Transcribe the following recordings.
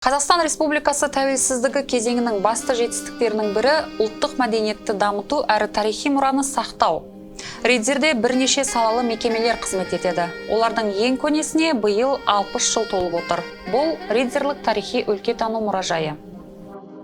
Қазақстан Республикасы тәуелсіздігі кезеңінің басты жетістіктерінің бірі – ұлттық мәдениетті дамыту әрі тарихи мұраны сақтау. Риддерде бірнеше салалы мекемелер қызмет етеді. Олардың ең көнесіне биыл 60 жыл толып отыр. Бұл – Риддерлік тарихи өлкетану мұражайы.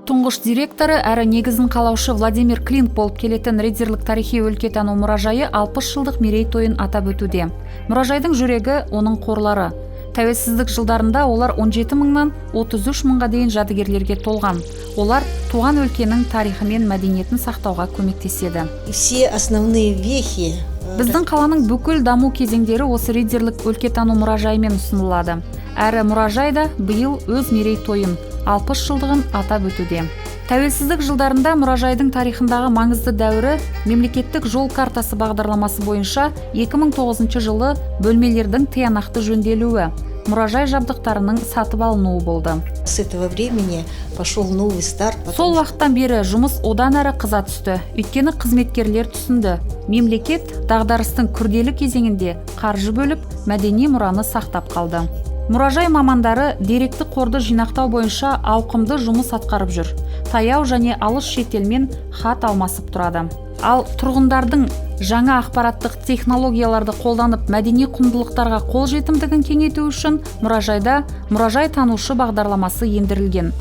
Тұңғыш директоры әрі негізін қалаушы Владимир Клинк болып келетін Риддерлік тарихи өлкетану мұражайы 60 жылдық мерейтойын атап өтуде. Мұражайдың жүрегі – оның қорлары. Тәуелсіздік жылдарында олар 17 мыңнан 33 мыңға дейін жәдігерлерге толған. Олар туған өлкенің тарихы мен мәдениетін сақтауға көмектеседі. Все основные вехи Біздің қаланың бүкіл даму кезеңдері осы Риддерлік өлкетану мұражайымен ұсынылады. Әрі мұражай да биыл өз мерейтойын, 60 жылдығын атап өтуде. Тәуелсіздік жылдарында мұражайдың тарихындағы маңызды дәуірі – мемлекеттік жол картасы бағдарламасы бойынша 2009 жылы бөлмелердің тиянақты жөнделуі, мұражай жабдықтарының сатып алынуы болды. С этого времени пошел новый старт, потому Сол уақыттан бері жұмыс одан әрі қыза түсті, өйткені қызметкерлер түсінді: мемлекет дағдарыстың күрделі кезеңінде қаржы бөліп, мәдени мұраны сақтап қалды. Мұражай мамандары деректі қорды жинақтау бойынша ауқымды жұмыс атқарып жүр, таяу және алыс шетелмен хат алмасып тұрады. Ал тұрғындардың жаңа ақпараттық технологияларды қолданып, мәдени құндылықтарға қол жетімдігін кеңейту үшін мұражайда «Мұражай танушы» бағдарламасы ендірілген.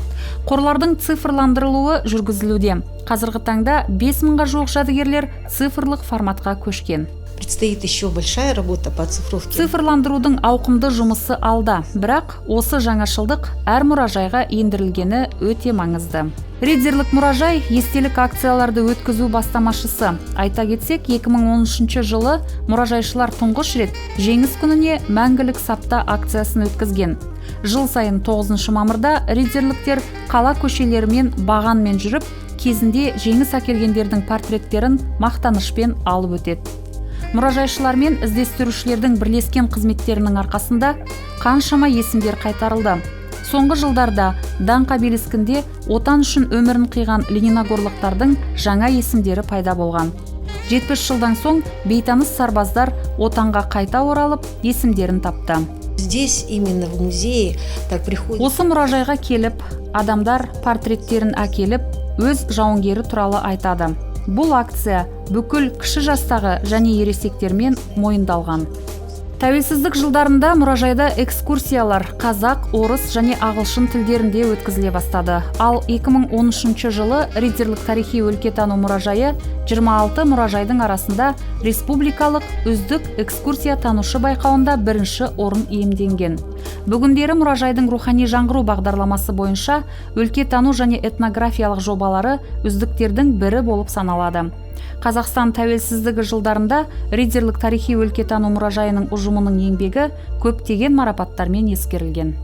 Қорлардың цифрландырылуы жүргізілуде. Қазіргі таңда 5 мыңға жуық жәдігерлер цифрлық форматқа көшкен. Предстоит еще большая работа по оцифровке. Цифрландырудың ауқымды жұмысы алда, бірақ осы жаңашылдық әр мұражайға ендірілгені өте маңызды. Риддерлік мұражай – естелік акцияларды өткізу бастамашысы. Айта кетсек, 2013 жылы мұражайшылар тұңғыш рет «Жеңіс күніне мәңгілік сапта» акциясын өткізген. Жыл сайын 9 мамырда риддерліктер қала көшелерімен бағанмен жүріп, кезінде жеңіс әкелгендердің портреттерін мақтанышпен алып өтеді. Мұражайшылар мен іздестірушілердің бірлескен қызметтерінің арқасында қаншама есімдер қайтарылды. Соңғы жылдарда даңқ обелискінде Отан үшін өмірін қиған лениногорлықтардың жаңа есімдері пайда болған. 70 жылдан соң бейтаныс сарбаздар Отанға қайта оралып, есімдерін тапты. Здесь, именно в музее, так приходит. Осы мұражайға келіп, адамдар портреттерін әкеліп, өз жауынгері туралы айтады. Бұл акция бүкіл кіші жастағы және ересектермен мойындалған. Тәуелсіздік жылдарында мұражайда экскурсиялар қазақ, орыс және ағылшын тілдерінде өткізіле бастады. Ал 2013 жылы Риддерлік тарихи өлкетану мұражайы 26 мұражайдың арасында республикалық «Үздік экскурсия танушы» байқауында бірінші орын иемденген. Бүгіндері мұражайдың «Рухани жаңғыру» бағдарламасы бойынша өлкетану және этнографиялық жобалары үздіктердің бірі болып саналады. Қазақстан тәуелсіздігі жылдарында Риддерлік тарихи өлкетану мұражайының ұжымының еңбегі көптеген марапаттармен ескерілген.